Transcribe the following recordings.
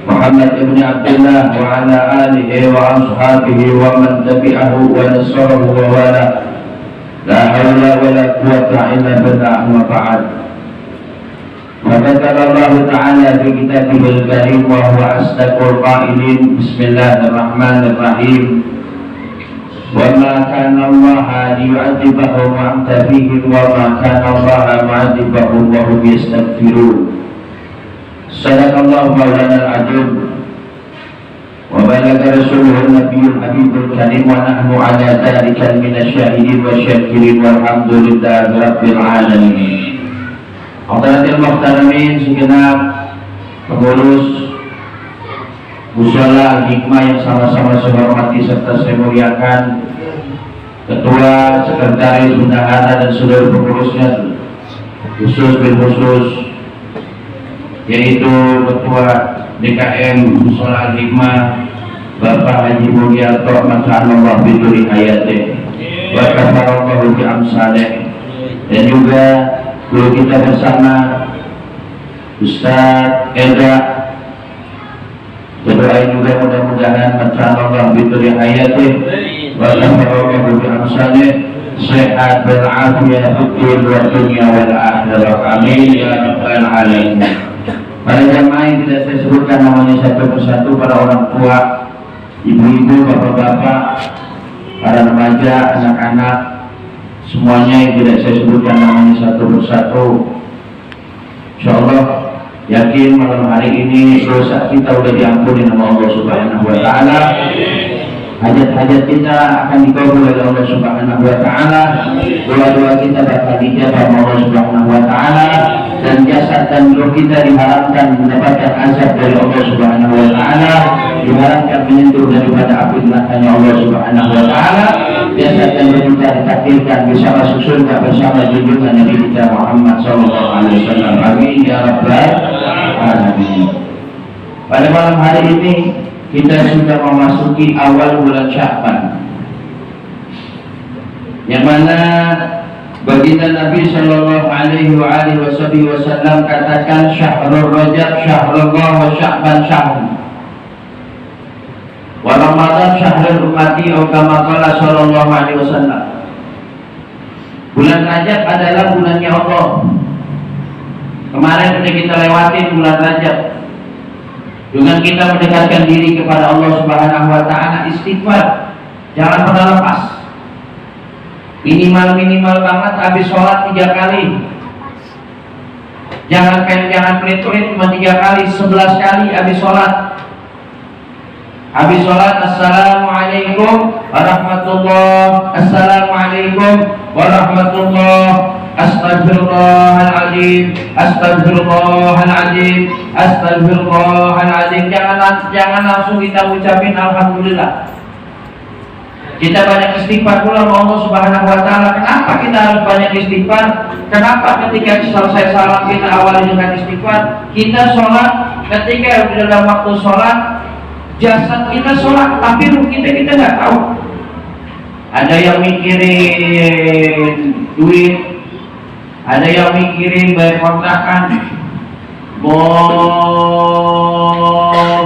Muhammad ibn Abdullah wa ala alihi wa ashabihi wa man tabi'ahu wa nasarahu wa wala. La hawla wa la quwwata illa billah wa ba'd. Faqala Allah Ta'ala fi kitabihil karim wa huwa asdaqul qailin. Bismillahirrahmanirrahim. Wa ma kana Allah liyu'adzibahum wa anta fihim wa ma kana Allah mu'adzibahum wa hum yastaghfirun. Sadaqallahu maulana al-azim wa balagha rasuluhu an-nabiyyul habibul karim wa nahnu ala dhalika minasyahidin wa syakirin walhamdulillahi rabbil alamin. Hadirin muhtaramin segenap pengurus mushola Al-Hikmah yang sama-sama saya hormati serta saya muliakan, ketua, sekretaris, bendahara dan seluruh pengurusnya, khusus yaitu ketua DKM Mushola Al-Hikmah Bapak Haji Mulyarto, masyaallah biduri hayatih wa kafarallahu bi amsalih, dan juga guru kita bersama Ustaz Eda. Berdoa juga mudah-mudahan masyaallah biduri hayatih wa kafarallahu bi amsalih, sehat berafiyah fid dunya wal akhirah, amin ya rabbal alamin. Para jamaah yang tidak saya sebutkan namanya satu persatu, para orang tua, ibu-ibu, bapak-bapak, para remaja, anak-anak, semuanya yang tidak saya sebutkan namanya satu persatu. Insyaallah yakin malam hari ini dosa kita sudah diampuni sama Allah Subhanahu wa taala. Hajat-hajat kita akan dikabul oleh Allah Subhanahu wa taala. Doa-doa kita bakal dijawab oleh Allah Subhanahu wa taala, dan jasad dan roh kita diharapkan mendapatkan azab dari Allah Subhanahu wa taala, diharapkan menyentuh daripada api nerakanya Allah Subhanahu wa taala. Jasad dan roh kita ditakdirkan bisa masuk surga bersama junjungan Nabi kita Muhammad sallallahu alaihi wasallam. Amin ya rabbal alamin. Pada malam hari ini kita sudah memasuki awal bulan Sya'ban, yang mana baginda Nabi sallallahu alaihi wasallam katakan syahrul Rajab syahrullah wa Sya'ban syahrun wa Ramadan syahrul ummati atau kama qala sallallahu alaihi wasallam. Bulan Rajab adalah bulannya Allah. Kemarin sudah kita lewatin bulan Rajab dengan kita mendekatkan diri kepada Allah Subhanahu wa taala, istighfar jangan pernah lepas. Minimal banget habis sholat 3 kali. Jangan pelit-pelit cuma 3 kali, 11 kali habis sholat. Habis sholat assalamualaikum warahmatullah, assalamualaikum warahmatullah, astagfirullahaladzim, astagfirullahaladzim, astagfirullahaladzim. Jangan langsung kita ucapin alhamdulillah. Kita banyak istighfar pula sama Allah Subhanahu wa taala. Kenapa kita harus banyak istighfar? Kenapa ketika selesai salat kita awali dengan istighfar? Kita sholat, ketika dalam waktu sholat jasad kita sholat, tapi ruh kita nggak tahu. Ada yang mikirin duit, ada yang mikirin bayar kontrakan. Allahu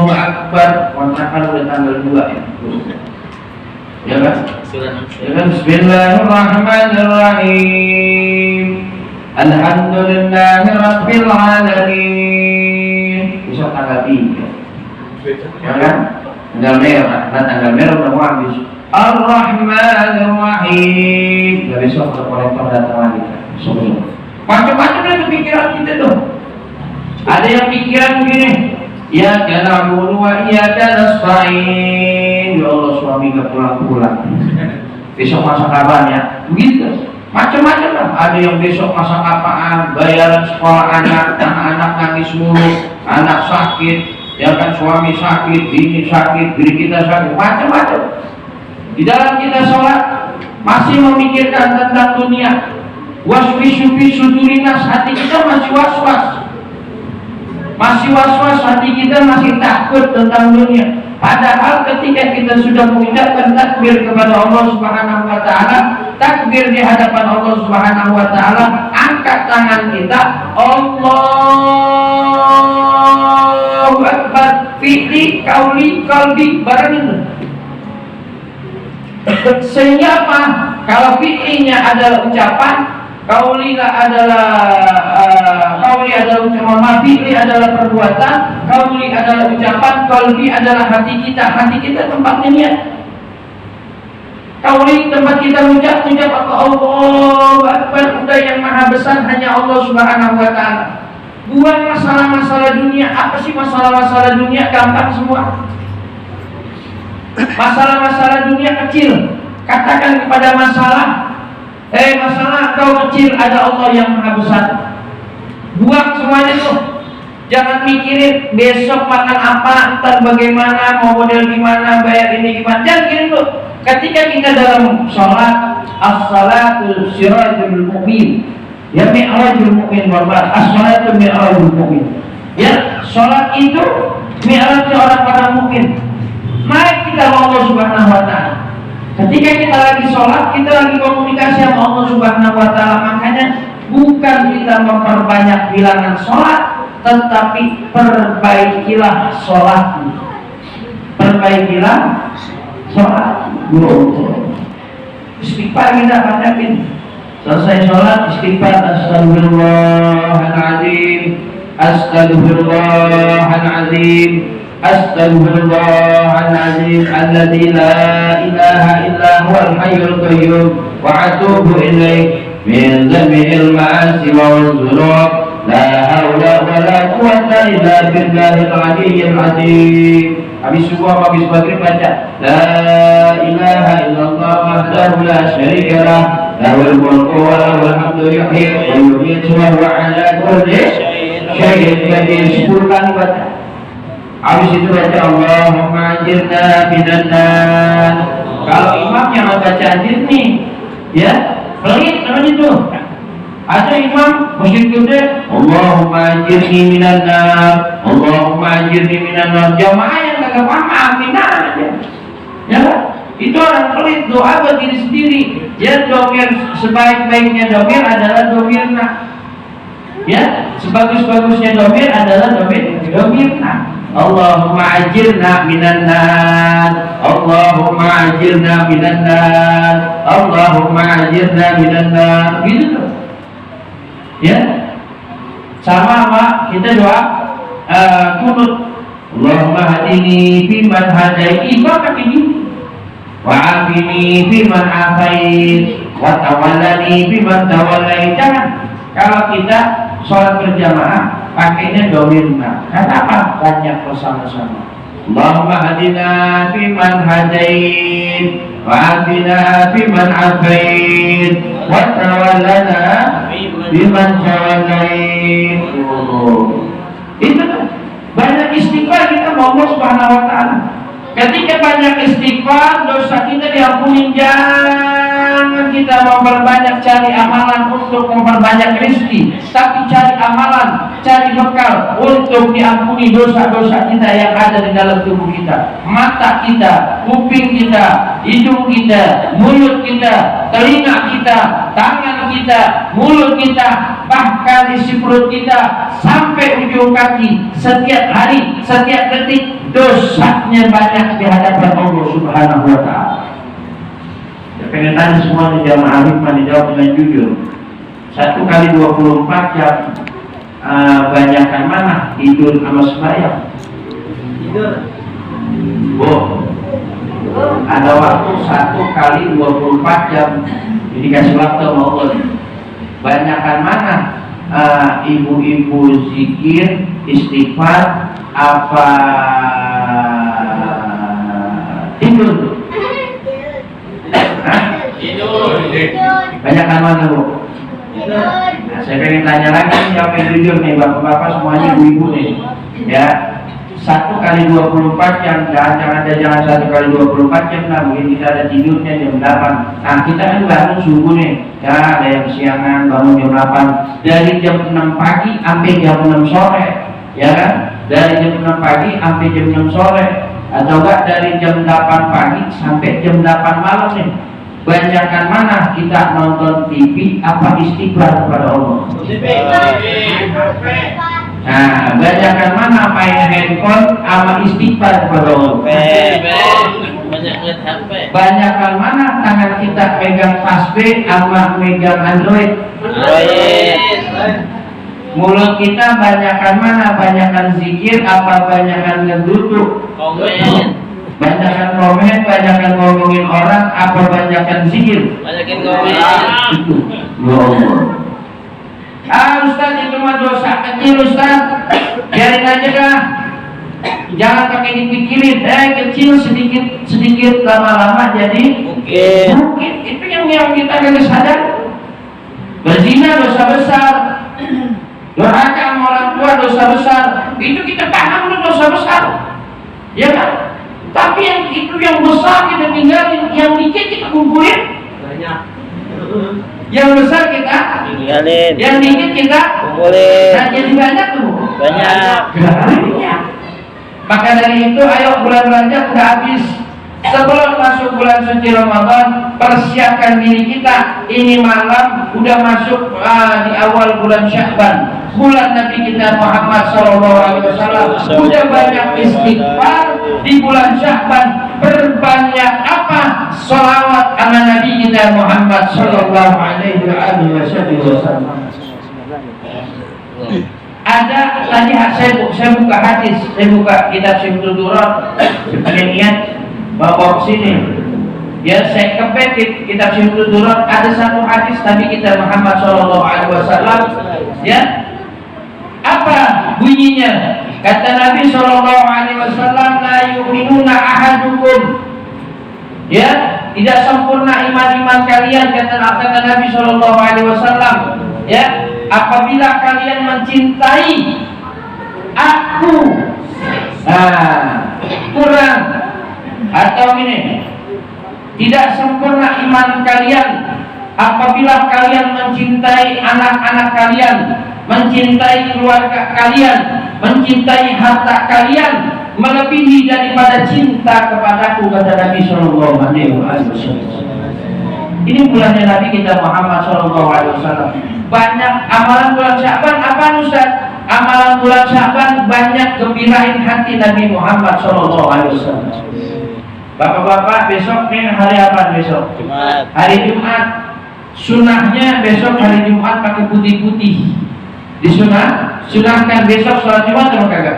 Akbar, kontrakan udah tanggal 2 ya. Ya kan? Bismillahirrahmanirrahim. Alhamdulillahirabbil alamin. Besok tanggal 3. Ya kan? Tanggal merah, tanggal merah udah mau habis. Ar-Rahmanir-Rahim. Ya besok ada kolektor datang lagi. Macam-macam itu pikiran kita tuh. Ada yang pikiran begini, ya kana na'budu wa iyyaka nasta'in. Ya Allah, suami gak pulang-pulang, besok masak apaan ya? Begitu. Macam-macam lah. Ada yang besok masak apaan, bayaran sekolah anak nangis mulu, anak sakit, ya kan, suami sakit, bini sakit, diri kita sakit, macam-macam. Di dalam kita sholat masih memikirkan tentang dunia. Waswisu fi sudurinas, hati kita masih was-was. Masih was-was, hati kita masih takut tentang dunia. Padahal ketika kita sudah mengucapkan takbir kepada Allah Subhanahu wa taala, takbir di hadapan Allah Subhanahu wa taala, angkat tangan kita, Allahu Akbar, fi'li, kauli, qalbi, barang itu. Sehingga apa? Kalau fi'linya adalah ucapan, kauli adalah ucapan, fi'li adalah perbuatan, kauli adalah ucapan, qalbi adalah hati kita. Hati kita tempatnya niat. Kauli tempat kita ucap Allahu Akbar, udah yang maha besar hanya Allah Subhanahu wa ta'ala. Buang masalah-masalah dunia. Apa sih masalah-masalah dunia? Gampang semua. Masalah-masalah dunia kecil. Katakan kepada masalah, masalah kau kecil, ada Allah yang maha besar. Buang semuanya tuh. Jangan mikirin besok makan apa, ntar bagaimana, mau model gimana, bayar ini gimana. Jangan mikirin tuh. Ketika kita dalam sholat, as-salatu sirajul mu'min, ya mi'rajul mu'min warbat, as-salatu mi'rajul mu'min. Ya, sholat itu mi'rajnya orang mukmin. Naik kita sama Allah Subhanahu wa ta'ala. Ketika kita lagi sholat, kita lagi komunikasi sama Allah Subhanahu wa ta'ala. Makanya bukan kita memperbanyak bilangan sholat, tetapi perbaikilah sholat. Perbaikilah sholat. Istighfar kita banyakin. Selesai sholat istighfar, astagfirullahaladzim, astagfirullahaladzim, astagfirullahaladzim, alladzi la ilaha illa huwal hayyul qayyum, wa atubu ilaih min dzamil ma'asi wal dzunub, la haula wa la quwwata illa billahil aliyyil azim. Habis subuh, habis maghrib baca la ilaha illallah wahdahu la syarika lah, lahul mulku wa lahul hamdu yuhyi wa yumiitu wa huwa ala kulli syai'in qadir. 10 kali baca. Habis itu baca Allahumma ajirna minan nar. Kalau imam yang baca ajir nih, ya pelit namanya itu. Ada imam masjid gede, Allahumma ajirni minan nar, Allahumma ajirni minan nar. Jamaah yang kagak paham amin aja. Ya, itu orang pelit, doa buat diri sendiri. Ya, domir sebaik-baiknya domir adalah domirna. Ya, sebagus-bagusnya domir adalah domirna. Allahumma ajirna minan nar, Allahumma ajirna minan nar, Allahumma ajirna minan nar. Gitu tuh. Ya, sama kita doa kunut. Allahumma hadini fiman hadait, imam pakai gini. Wa afini fiman afait, wa tawallani fiman tawallait. Jangan. Kalau kita sholat berjamaah pakainya domirna. Kenapa? Banyak bersama-sama. Allahumma hadina fiman hadait, wa afina fiman afait, wa tawallana fiman tawallait. Itu banyak istighfar kita mau Allah Subhanahu wa ta'ala. Ketika banyak istighfar, dosa kita diampuni. Jangan kita memperbanyak cari amalan untuk memperbanyak rezeki, tapi cari amalan, cari bekal untuk diampuni dosa-dosa kita yang ada di dalam tubuh kita. Mata kita, kuping kita, hidung kita, mulut kita, telinga kita, tangan kita, mulut kita, bahkan isi perut kita sampai ujung kaki. Setiap hari, setiap detik dosanya banyak di hadapan Allah Subhanahu wa ta'ala. Ya, pengen tanya semua di jamaah hikmah, dijawab dengan jujur. 1 kali 24 jam, banyakan mana tidur sama sembahyang? Tidur. Ada waktu 1 kali 24 jam. Jadi kasih waktu sama Allah. Banyakan mana ibu-ibu zikir, istighfar, apa tidur? Banyakan mana bu? Nah, saya pengen tanya lagi, siapa yang jujur nih, bapak-bapak semuanya, ibu-ibu nih, ya. 1 kali 24 jam, jangan 1 kali 24 jam lah, mungkin kita ada tidurnya jam 8. Nah, kita kan bangun subuh nih, ya ada yang siangan bangun jam 8, dari jam 6 pagi sampai jam 6 sore, ya kan? Dari jam 6 pagi sampai jam 6 sore, atau enggak dari jam 8 pagi sampai jam 8 malam nih. Banyakan mana kita nonton TV apa istighfar kepada Allah? Nah, banyakkan mana main handphone sama istighfar kepada Allah. Banyak lihat HP. Banyakkan mana tangan kita pegang tasbih sama megang Android. Mulut kita banyakkan mana, banyakkan zikir apa banyakkan ngeduduk. Komen. Banyakkan komen, banyakkan ngomongin orang apa banyakkan zikir. Banyakin komen. Ya Allah. Ustaz itu mah dosa kecil Ustaz, biarin aja dah, jangan pakai dipikirin. Kecil sedikit lama-lama jadi mungkin itu yang kita nggak sadar. Berzina dosa besar, durhaka sama orang tua dosa besar, itu kita paham itu dosa besar, ya kan? Tapi yang besar kita tinggalin, yang dikit kita kumpulin. Yang besar kita Tinggalin. yang dikit kita Kumpulin. nah jadi banyak tuh. Banyak. Banyak. Maka dari itu ayo bulan Rajab udah habis. Sebelum masuk bulan suci Ramadan, persiapkan diri kita. Ini malam udah masuk di awal bulan Sya'ban. Bulan Nabi kita Muhammad SAW udah banyak istighfar di bulan Sya'ban. Berbanyak apa? Salawat ala Nabi kita Muhammad Sallallahu Alaihi Wasallam. Ada tadi saya buka hadis, saya buka kitab Siftul Durat, sebagai niat bawa sini. Ya saya kepet kitab Siftul Durat, ada satu hadis Nabi kita Muhammad Sallallahu Alaihi Wasallam. Ya, apa bunyinya? Kata Nabi Sallallahu Alaihi Wasallam, la yu'minuna ahadukum. Ya, tidak sempurna iman kalian kata Nabi Sallallahu Alaihi Wasallam. Ya, apabila kalian mencintai aku, kurang atau ini tidak sempurna iman kalian apabila kalian mencintai anak-anak kalian, mencintai keluarga kalian, mencintai harta kalian melebihi daripada cinta kepadaku kata Nabi Sallallahu Alaihi Wasallam. Ini bulannya Nabi kita Muhammad Sallallahu Alaihi Wasallam. Banyak amalan bulan Sya'ban apa Ustaz? Amalan bulan Sya'ban banyak gembirain hati Nabi Muhammad Sallallahu Alaihi Wasallam. Bapak-bapak besok nih hari apa besok? Jumat. Hari Jumat. Sunnahnya besok hari Jumat pakai putih-putih. Sunahkan besok sholat Jumat atau kagak?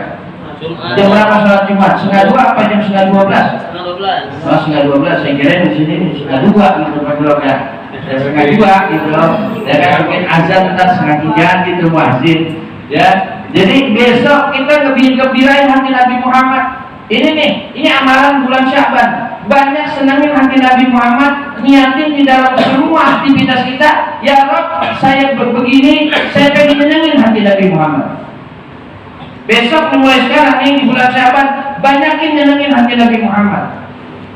Jumat. Jam berapa sholat Jumat? Setengah 2 apa jam setengah 12? Setengah 12. Oh, setengah 12. Saya kira di sini setengah 2 gitu Pak Blok ya. Setengah 2 gitu loh. Ya kan mungkin azan ntar setengah 3 gitu muazzin. Ya. Jadi besok kita gembirain hati Nabi Muhammad. Ini amalan bulan Sya'ban. Banyak senangin hati Nabi Muhammad, niatin di dalam semua aktivitas kita. Ya Rob, saya begini, saya pengen nyenengin hati Nabi Muhammad. Besok mulai sekarang ini di bulan Sya'ban, banyakin nyenengin hati Nabi Muhammad.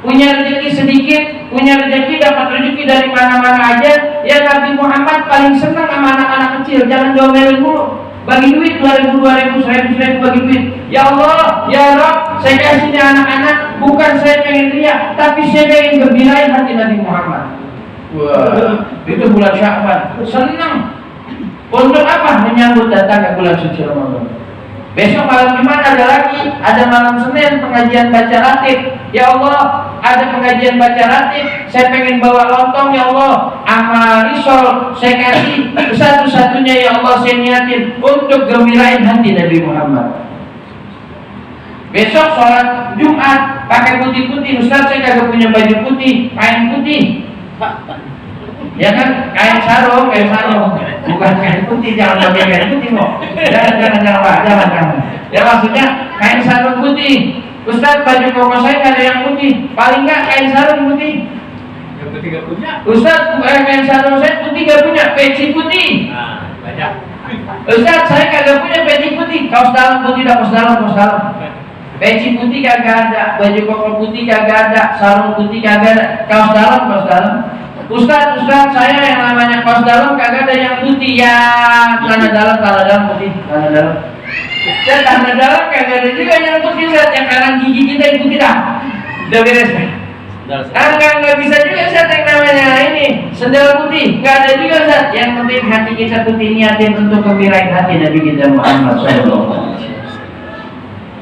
Punya rezeki sedikit, punya rezeki dapat rezeki dari mana-mana aja. Ya Nabi Muhammad paling senang sama anak-anak kecil, jangan diomelin mulu. Bagi duit 2.000, 1.000 bagi duit. Ya Allah, ya Rabb, saya kasih ini anak-anak bukan saya pengen riak, tapi saya pengen gembirain hati Nabi Muhammad. Wah, itu bulan Sya'ban. Senang. Untuk apa? Menyambut datangnya bulan suci Ramadan. Besok malam Jumat ada lagi, ada malam Senin pengajian baca ratib. Ya Allah, ada pengajian baca ratib. Saya pengen bawa lontong ya Allah, amal risol saya kasih satu-satunya ya Allah saya niatin untuk gembirain hati Nabi Muhammad. Besok sholat Jumat pakai putih-putih. Ustaz saya kagak punya baju putih, kain putih. Ya kan, kain sarung, bukan kain putih, jangan pakai kain putih kok. Jangan Pak, jangan. Ya maksudnya kain sarung putih. Ustaz baju koko saya nggak ada yang putih, paling nggak kain sarung putih. Yang putih nggak punya. Ustaz kain sarung saya putih nggak punya, peci putih. Nah, banyak. Ustaz saya kagak punya peci putih, kaos dalam putih, kaos dalam. Peci putih kagak ada, baju koko putih kagak ada, sarung putih kagak ada, kaos dalam. Ustaz saya yang namanya kaos dalam kagak ada yang putih ya, celana dalam putih, celana dalam. Dan celana dalam kagak ada juga yang putih, Ustaz. Yang kanan gigi kita yang putih dah. Udah beres. Nggak bisa juga Ustaz yang namanya ini sendal putih, nggak ada juga Ustaz. Yang penting hati kita putih, niatin untuk gembirain hati Nabi kita Muhammad SAW.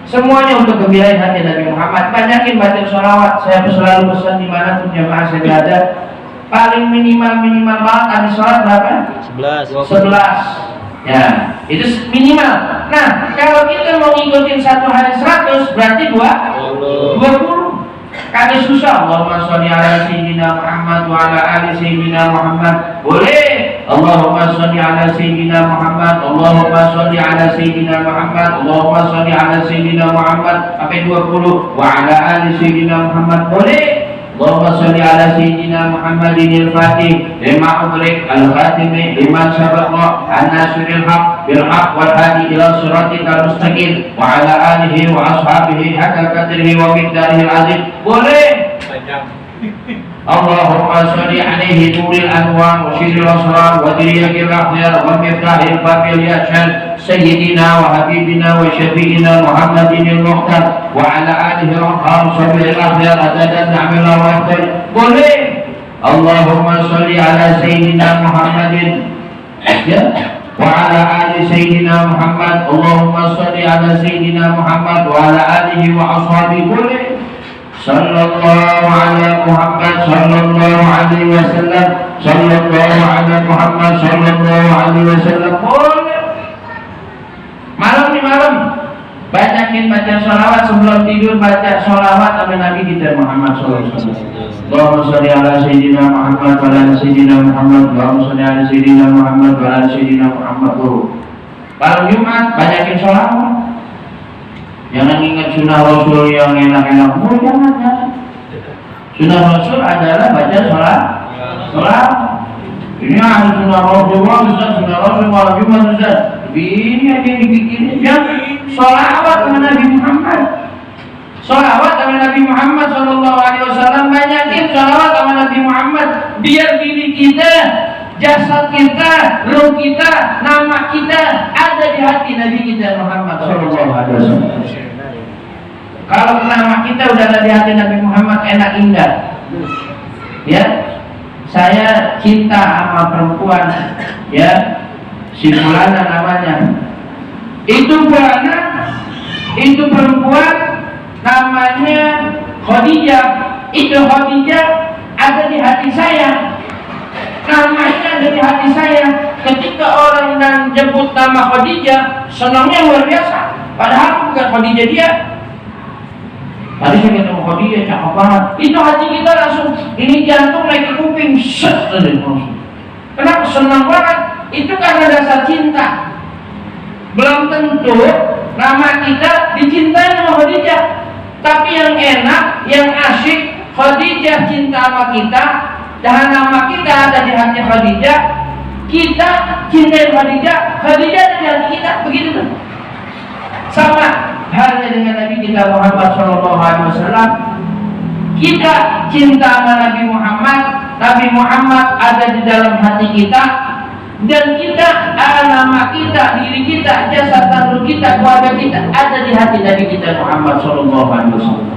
Semuanya untuk gembirain hati Nabi Muhammad. Banyakin baca sholawat. Saya selalu pesan dimanapun jamaah saya berada, paling minimal banget ada sholat berapa? 11. Ya, itu minimal. Nah, kalau kita mau ngikutin satu hari 100, berarti 20. Kagak susah. Allahumma sholli ala sayyidina Muhammad wa ala ali sayyidina Muhammad. Boleh. Allahumma sholli ala sayyidina Muhammad. Allahumma sholli ala sayyidina Muhammad. Allahumma sholli ala sayyidina Muhammad sampai 20. Wa ala ali sayyidina Muhammad. Boleh. Allahumma sholli ala sayyidina Muhammadin al-Fatih lima ughliq al-khatimi liman sabaqa an-nasiril haq bil haq wal hadi ila siratikal mustaqim wa ala alihi wa ashabihi hakka qadrihi wa miqdarihi al-azim. Boleh. Allahumma sholli alaihi nuril anwar wa shiril asrar wa diriyakil akhyar wa miftahil babil yashal sayyidina wa habibina wa syafi'ina Muhammadin al-muhtar wa ala alihi raham sabil akhyar adadan na'mil wa yaftar. Boleh. Allahumma sholli ala sayyidina Muhammadin ya wa ala ali sayyidina Muhammad. Allahumma sholli ala sayyidina Muhammad wa ala alihi wa ashabihi. Boleh. Sallallahu ala Muhammad sallallahu alaihi wasallam. Sallallahu ala Muhammad sallallahu alaihi wasallam. Boleh. Malam di malam banyakin baca sholawat, sebelum tidur baca sholawat sama Nabi kita Muhammad sallallahu alaihi wasallam. Allahumma sholli ala sayyidina Muhammad wa ala sayyidina Muhammad. Allahumma sholli ala sayyidina Muhammad wa ala sayyidina Muhammad. Malam Jumat banyakin sholawat. Jangan ingat sunnah Rasul yang enak-enak. Jangan. Sunnah Rasul adalah baca sholat. Ini ada sunnah Rasul, sunnah Rasul malam Jumat Ustaz. Ini aja yang dibikin. Jangan sholawat sama Nabi Muhammad. Sholawat sama Nabi Muhammad Sallallahu Alaihi Wasallam. Banyakin sholawat sama Nabi Muhammad. Biar diri kita, jasad kita, ruh kita, nama kita ada di hati Nabi kita Muhammad Sallallahu Alaihi Wasallam. Kalau nama kita udah ada di hati Nabi Muhammad, enak indah. Ya, saya cinta sama perempuan, ya, si Fulana namanya. Itu perempuan namanya Khadijah. Itu Khadijah ada di hati saya. Namanya ada di hati saya. Ketika orang yang jemput nama Khadijah, senangnya luar biasa. Padahal bukan Khadijah dia. Tadi saya ketemu Khadijah, cakep banget. Itu hati kita langsung, ini jantung naik ke kuping, set langsung. Kenapa? Senang banget. Itu karena dasar cinta. Belum tentu nama kita dicintai sama Khadijah. Tapi yang enak, yang asyik, Khadijah cinta sama kita, dan nama kita ada di hati Khadijah, kita cintai Khadijah, Khadijah ada di hati kita, begitu tuh. Sama halnya dengan Nabi kita Muhammad Sallallahu Alaihi Wasallam. Kita cinta sama Nabi Muhammad, Nabi Muhammad ada di dalam hati kita, dan kita, nama kita, diri kita, jasad tubuh kita, keluarga kita ada di hati Nabi kita Muhammad Sallallahu Alaihi Wasallam.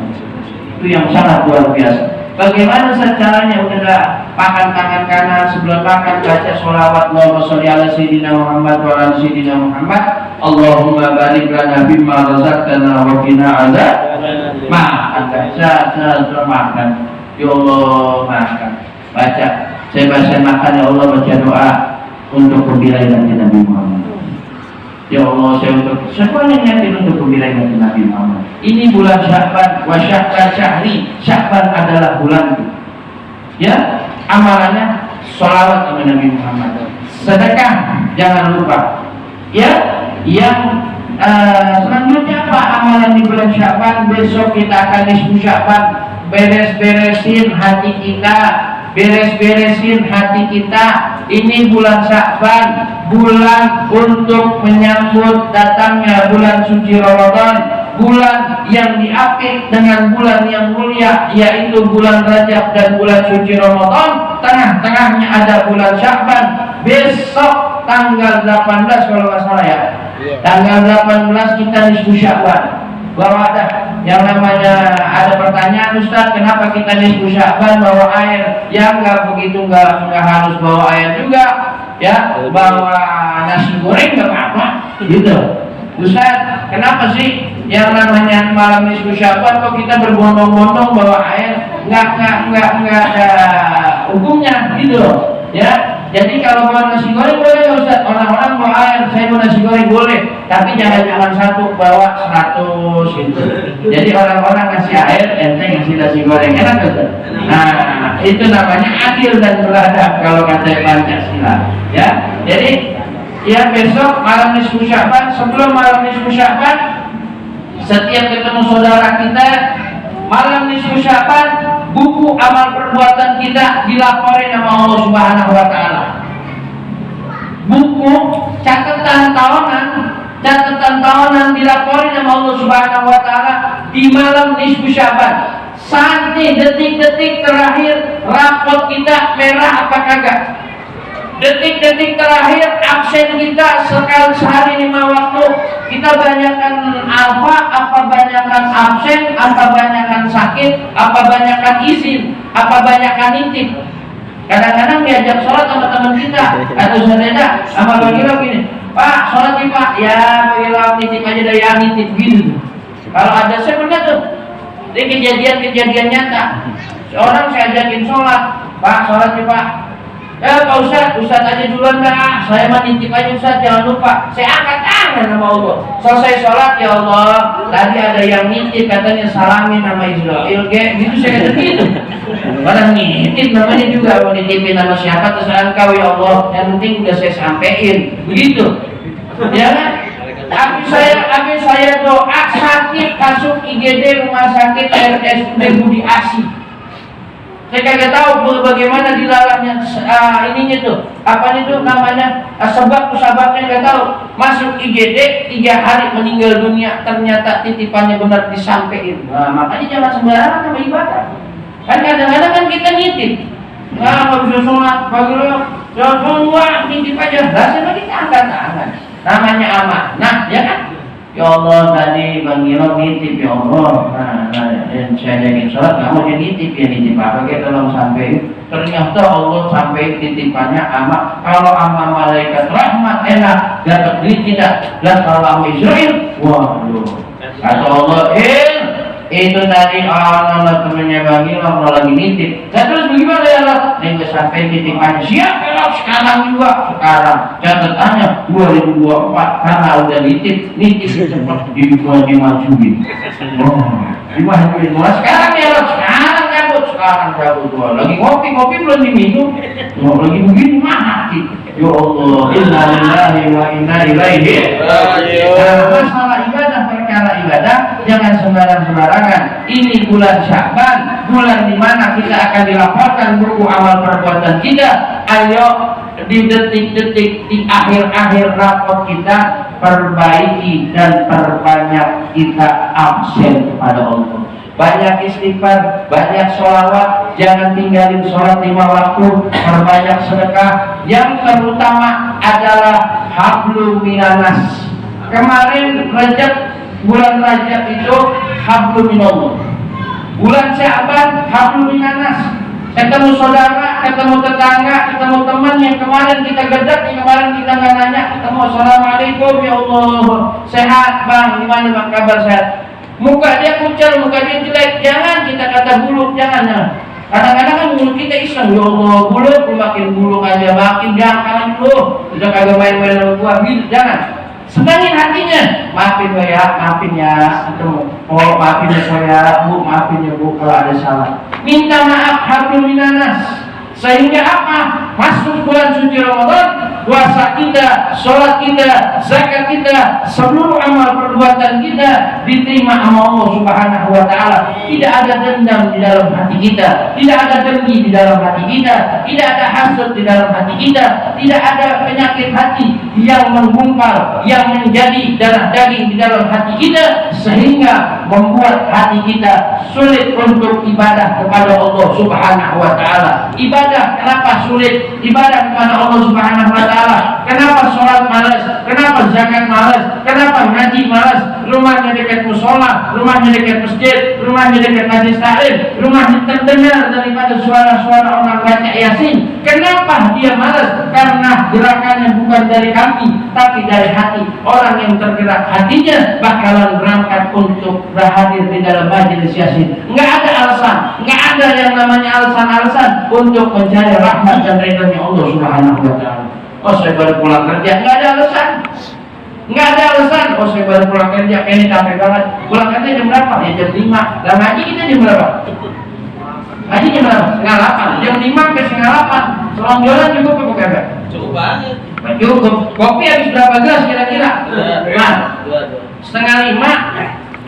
Itu yang sangat luar biasa. Bagaimana caranya? Udah makan tangan kanan, sebelum makan baca sholawat Allahumma sholli ala sayyidina Muhammad wa ala sayyidina Muhammad. Allahumma barik lana bimma razaqtana wa qina azab. Makan, makan. Ya Allah, makan. Baca. Saya baca makan, ya Allah, baca doa untuk pembelaian Nabi Muhammad. Ya Allah, saya untuk semuanya nyatin untuk pembelaian Nabi Muhammad. Ini bulan Sya'ban, wa Sya'ban syahri. Sya'ban adalah bulan. Ya, amalannya sholawat kepada Nabi Muhammad. Sedekah, jangan lupa. Ya, yang selanjutnya apa amalan di bulan Sya'ban? Besok kita akan nisfu Sya'ban. Beres-beresin hati kita, beres-beresin hati kita. Ini bulan Sya'ban, bulan untuk menyambut datangnya bulan suci Ramadan, bulan yang diapit dengan bulan yang mulia, yaitu bulan Rajab dan bulan suci Ramadan. Tengah-tengahnya ada bulan Sya'ban. Besok tanggal 18 kalau nggak salah ya. Tanggal 18 kita nisfu Sya'ban. Bahwa ada yang namanya ada pertanyaan, Ustaz, kenapa kita nisfu Sya'ban bawa air? Ya nggak harus bawa air juga, ya bawa nasi goreng nggak apa-apa, gitu. Ustaz, kenapa sih yang namanya malam nisfu Sya'ban kok kita berbondong-bondong bawa air? Nggak ada hukumnya, gitu, ya. Jadi kalau bawa nasi goreng boleh Ustaz, orang-orang bawa air, saya bawa nasi goreng boleh, tapi jangan cuma satu, bawa 100 gitu. Jadi orang-orang ngasih air, ente ngasih nasi goreng, enak Ustaz? Nah, itu namanya adil dan beradab kalau kata Pancasila, ya. Jadi ya besok malam nisfu Sya'ban, sebelum malam nisfu Sya'ban, setiap ketemu saudara kita malam nisfu Sya'ban, buku amal perbuatan kita dilaporin sama Allah Subhanahu wa Ta'ala. Buku catatan tahunan dilaporin sama Allah Subhanahu wa Ta'ala di malam nisfu Sya'ban. Sampai detik-detik terakhir rapot kita merah apa kagak? Detik-detik terakhir absen kita sehari 5 waktu, kita banyakkan apa banyakkan absen, apa banyakkan sakit, apa banyakkan izin, apa banyakkan nitip. Kadang-kadang diajak sholat sama teman kita atau saudara sama bagi gini, Pak sholat nih Pak, ya bagi nitip aja dah, ya nitip gitu. Kalau ada saya pernah tuh, ini kejadian nyata. Seorang saya ajakin sholat, Pak sholat nih Pak. Ya Pak Ustaz aja duluan dah, saya mah nitip aja Ustaz, jangan lupa. Saya angkat tangan sama Allah. Selesai sholat, ya Allah, tadi ada yang nitip katanya salamin nama Israel, gitu saya kata gitu. Orang nitip namanya juga, mau nitipin nama siapa terserah engkau ya Allah, yang penting udah saya sampein, begitu. Ya kan? Habis saya doa sakit masuk IGD rumah sakit RSUD Budi Asih. Saya kagak tahu bagaimana dilalahnya ininya tuh, apa itu namanya, sebabnya nggak tahu. Masuk IGD 3 hari meninggal dunia, ternyata titipannya benar disampaikan. Nah, makanya jangan sembarangan sama ibadah. Kan kadang-kadang kan kita nitip, nggak bisa sholat, bagi lo, semua nitip aja. Rasanya kita angkat tangan. Namanya amanah, ya kan? Ya Allah, tadi Bang Gilo nitip ya Allah. Dan saya jaga sholat, nggak mau dia nitip, ya nitip apa? Kita tolong sampai. Ternyata Allah sampai titipannya ama. Kalau ama malaikat rahmat enak, dapat duit tidak. Dan kalau ama Israel, waduh. Kata Allah, itu tadi Allah temennya Bang Gilo mau lagi nitip. Dan terus bagaimana ya Allah? Dia sampai titipannya. Siap ya Allah, sekarang juga. Sekarang catatannya 2024 karena udah nitip cepat dimajuin. Dimajuin. Sekarang ya Allah, sekarang cabut gua. Lagi ngopi belum diminum. Lagi begini mati. Ya Allah, inna lillahi wa inna ilaihi raji'un. Masalah ibadah, perkara ibadah jangan sembarangan. Ini bulan Sya'ban, bulan di mana kita akan dilaporkan buku amal perbuatan kita. Ayo di detik-detik di akhir-akhir rapot kita perbaiki dan perbanyak kita absen kepada Allah. Banyak istighfar, banyak sholawat, jangan tinggalin sholat 5 waktu, perbanyak sedekah. Yang terutama adalah hablu minanas. Kemarin bulan Rajab itu hablu minallah. Bulan Sya'ban hablu minanas. Ketemu saudara, ketemu tetangga, ketemu teman yang kemarin kita gedak, yang kemarin kita nggak nanya, ketemu assalamualaikum ya Allah, sehat bang, gimana bang kabar sehat? Muka dia kucel, muka dia jelek, jangan kita kata buluk, jangan. Kadang-kadang kan mulut kita iseng, ya Allah, buluk, makin buluk aja, makin jangan dulu, udah kagak main-main sama gua, gitu, jangan. Senangin hatinya, maafin ya, ketemu, oh maafin ya bu, maafin ya bu kalau ada salah. Minta maaf hablum minanas. Sehingga apa? Masuk bulan suci Ramadan, puasa kita, sholat kita, zakat kita, seluruh amal perbuatan kita diterima sama Allah Subhanahu wa Ta'ala. Tidak ada dendam di dalam hati kita, tidak ada dengki di dalam hati kita, tidak ada hasad di dalam hati kita, tidak ada penyakit hati yang menggumpal, yang menjadi darah daging di dalam hati kita, sehingga membuat hati kita sulit untuk ibadah kepada Allah Subhanahu wa Ta'ala. Ibadah ibadah kenapa sulit? Ibadah kepada Allah Subhanahu wa taala. Kenapa sholat malas? Kenapa zakat malas? Kenapa ngaji malas? Rumahnya dekat musola, rumahnya dekat masjid, rumahnya dekat majlis taklim, rumahnya terdengar daripada suara-suara orang baca Yasin. Kenapa dia malas? Karena gerakannya bukan dari kaki, tapi dari hati. Orang yang tergerak hatinya bakalan berangkat untuk berhadir di dalam majelis Yasin. Enggak ada alasan, enggak ada yang namanya alasan-alasan untuk mencari rahmat dan ridhonya Allah Subhanahu wa taala. Oh, saya baru pulang kerja, enggak ada alasan. Enggak ada alasan. Oh, saya baru pulang kerja, ini capek banget. Pulang kerja jam berapa? Ya jam 5. Lah ngaji kita jam berapa? Ngaji jam berapa? Setengah 8. Jam 5 ke setengah 8. Selama jualan cukup apa kagak? Cukup banget. Cukup. Kopi habis berapa gelas kira-kira? Nah, setengah 5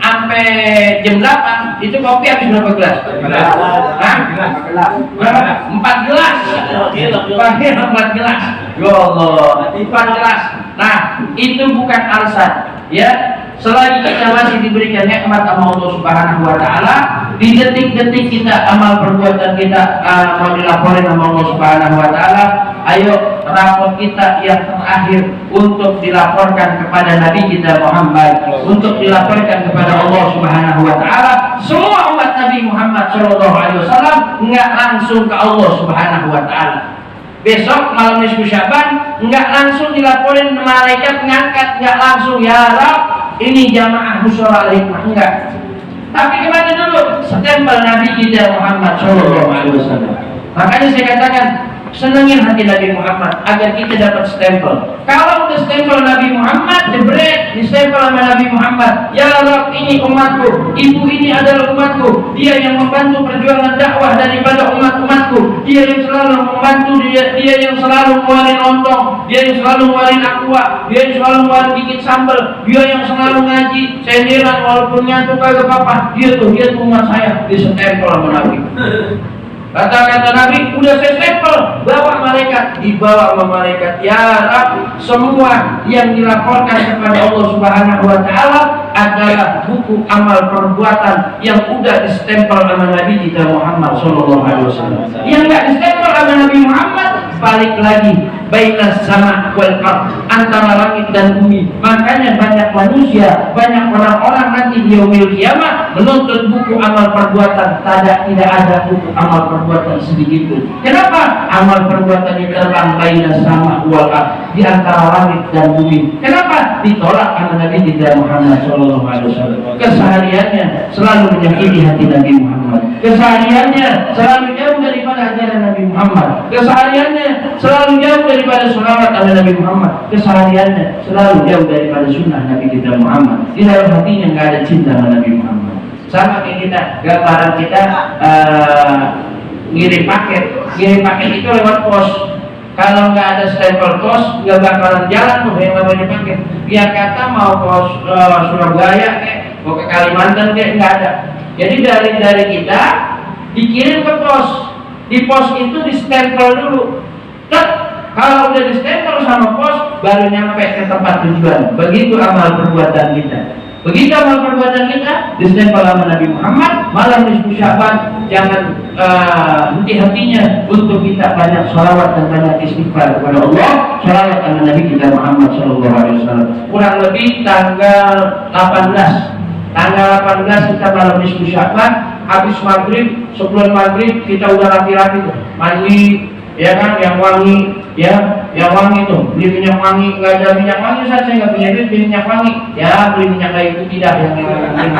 sampai jam 8 itu kopi habis berapa gelas? Hah? Berapa? 4 gelas. Pakai 4 gelas. Ya Allah, 4 gelas. Nah, itu bukan alasan, ya. Selagi kita masih diberikan nikmat sama Allah Subhanahu wa taala, di detik-detik kita amal perbuatan kita mau dilaporin sama Allah Subhanahu wa taala, ayo rapor kita yang terakhir untuk dilaporkan kepada Nabi kita Muhammad, untuk dilaporkan kepada Allah Subhanahu wa taala. Semua umat Nabi Muhammad sallallahu alaihi wasallam enggak langsung ke Allah Subhanahu wa taala. Besok malam nisfu Syaban enggak langsung dilaporin malaikat ngangkat, enggak langsung ya Rabb ini jamaah mushola al-hikmah, enggak. Tapi kemana dulu? Stempel Nabi kita Muhammad sallallahu alaihi wasallam. Makanya saya katakan senengin hati Nabi Muhammad agar kita dapat stempel. Kalau udah stempel Nabi Muhammad, jebret, di stempel sama Nabi Muhammad. Ya Rabb, ini umatku, ibu ini adalah umatku. Dia yang membantu perjuangan dakwah daripada umat-umatku. Dia yang selalu membantu, dia yang selalu ngeluarin lontong, dia yang selalu ngeluarin aqua, dia yang selalu ngeluarin bikin sambal, dia yang selalu ngaji sendiran walaupun nyantuk kagak apa-apa. Dia tuh umat saya, di stempel sama Nabi. Kata-kata Nabi, udah saya stempel, bawa malaikat, dibawa sama malaikat. Ya Rabb, semua yang dilaporkan kepada Allah Subhanahu wa taala adalah buku amal perbuatan yang udah distempel sama Nabi kita Muhammad sallallahu alaihi wasallam. Yang enggak distempel sama Nabi Muhammad, balik lagi bainas sama wal ard, antara langit dan bumi. Makanya banyak manusia, banyak orang-orang nanti di yaumil kiamah menuntut buku amal perbuatan, tidak ada buku amal perbuatan sedikit pun. Kenapa? Amal perbuatan itu terbang bainas sama wal ard, di antara langit dan bumi. Kenapa? Ditolak sama Nabi kita Muhammad sallallahu alaihi wasallam. Kesehariannya selalu menyakiti hati Nabi Muhammad. Kesehariannya selalu jauh daripada ajaran Nabi Muhammad. Kesehariannya selalu jauh daripada sholawat ala Nabi Muhammad. Kesehariannya selalu jauh daripada sunnah Nabi kita Muhammad. Di dalam hatinya nggak ada cinta sama Nabi Muhammad. Sama kayak kita, gambaran kita ngirim paket itu lewat pos. Kalau nggak ada stempel pos, nggak bakalan jalan tuh yang namanya paket. Biar kata mau ke Surabaya mau ke Kalimantan nggak ada. Jadi dari kita dikirim ke pos. Di pos itu di stempel dulu. Kalau udah di stempel sama pos, baru nyampe ke tempat tujuan. Begitu amal perbuatan kita. Begitu amal perbuatan kita distempel sama Nabi Muhammad. Malam nisfu Syaban, jangan henti-hentinya untuk kita banyak sholawat dan banyak istighfar kepada Allah. Sholawat sama Nabi kita Muhammad sallallahu alaihi wasallam. Kurang lebih tanggal 18 kita malam nisfu Syaban, habis maghrib, sebelum maghrib kita udah rapi-rapi tuh, mandi, ya kan, yang wangi, ya, yang wangi tuh, beli minyak wangi. Nggak ada minyak wangi, saya nggak punya duit beli minyak wangi, ya beli minyak kayu putih dah, yang minyak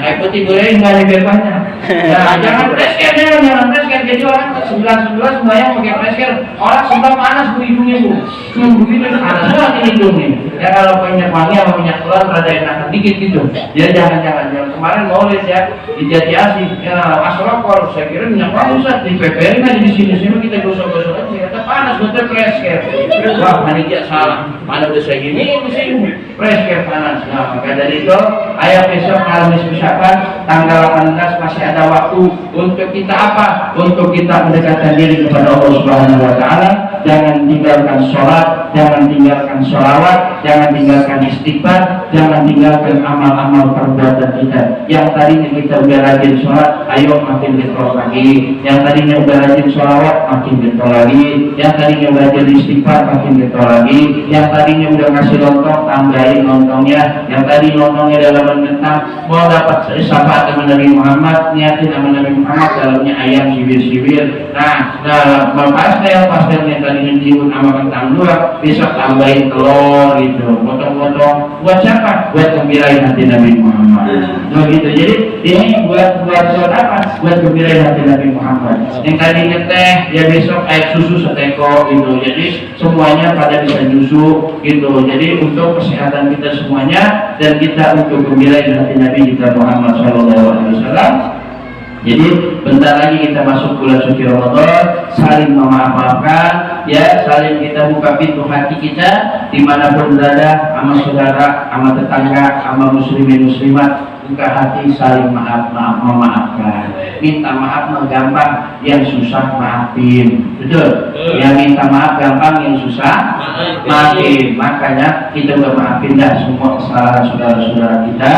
kayu putih goreng nggak ada bebasnya. Ya, jangan preskar, jangan preskar. Jadi orang 11 sembahyang pakai preskar, orang sebelah panas bu hidungnya bu, begitu panas banget hidungnya. Ya kalau minyak wangi sama minyak telur rada enakan dikit gitu. Ya jangan kemarin mau lihat ya di Jati Asih, ya asrokol, saya kira minyak wangi usah dipeperin aja di sini kita gosok-gosok aja, kata panas betul preskar. Wah panitia salah, mana udah saya gini preskar panas. Nah maka dari itu ayo besok malam nisfu Syaban tanggal 18 masih ada waktu untuk kita apa? Untuk kita mendekatkan diri kepada Allah Subhanahu wa taala. Jangan tinggalkan sholat, jangan tinggalkan sholawat, jangan tinggalkan istighfar. jangan tinggalkan amal-amal perbuatan kita. Yang tadinya kita udah rajin sholat, ayo makin getol lagi. Yang tadinya udah rajin sholawat, makin getol lagi. Yang tadinya udah jadi istighfar, makin getol lagi. Yang tadinya udah ngasih lontong, tambahin lontongnya. Yang tadi lontongnya dalam mentang, mau dapat syafaat sama Nabi Muhammad, niatin sama Nabi Muhammad, dalamnya ayam sibir-sibir. Nah, pastel yang tadinya diun sama kentang dua, besok tambahin telur gitu, potong-potong. Buat siapa? Buat gembirain hati Nabi Muhammad. Begitu. Jadi ini buat apa? Buat gembirain hati Nabi Muhammad. Yang tadinya teh, ya besok air susu seteko gitu. Jadi semuanya pada bisa nyusu gitu. Jadi untuk kesehatan kita semuanya dan kita untuk gembirain hati Nabi kita Muhammad SAW. Jadi bentar lagi kita masuk bulan suci Ramadan, saling memaafkan, ya, saling kita buka pintu hati kita dimanapun berada, sama saudara, sama tetangga, sama muslimin muslimat, buka hati saling memaafkan. Minta maaf mah gampang, yang susah maafin, betul? Yang minta maaf gampang, yang susah maafin. Makanya kita udah maafin dah semua kesalahan saudara-saudara kita,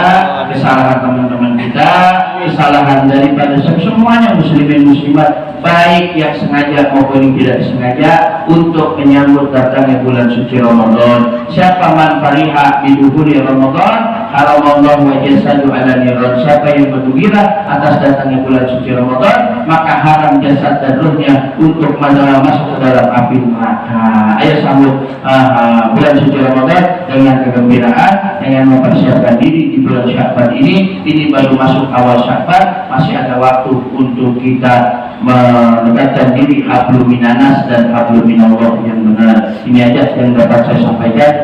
kesalahan teman-teman kita, kesalahan daripada semuanya muslimin muslimat, baik yang sengaja maupun yang tidak sengaja, untuk menyambut datangnya bulan suci Ramadan. Siapa man fariha bidukhuli Ramadan, haramallahu wa jasadu ala niran. Siapa yang bergembira atas datangnya bulan suci Ramadan, maka haram jasad dan ruhnya untuk masuk ke dalam api neraka. Ayo sambut bulan suci Ramadan dengan kegembiraan, dengan mempersiapkan diri di bulan Sya'ban ini. Ini baru masuk awal Sya'ban, masih ada waktu untuk kita mendekatkan diri hablum minanas dan hablum minallah yang benar. Ini aja yang dapat saya sampaikan.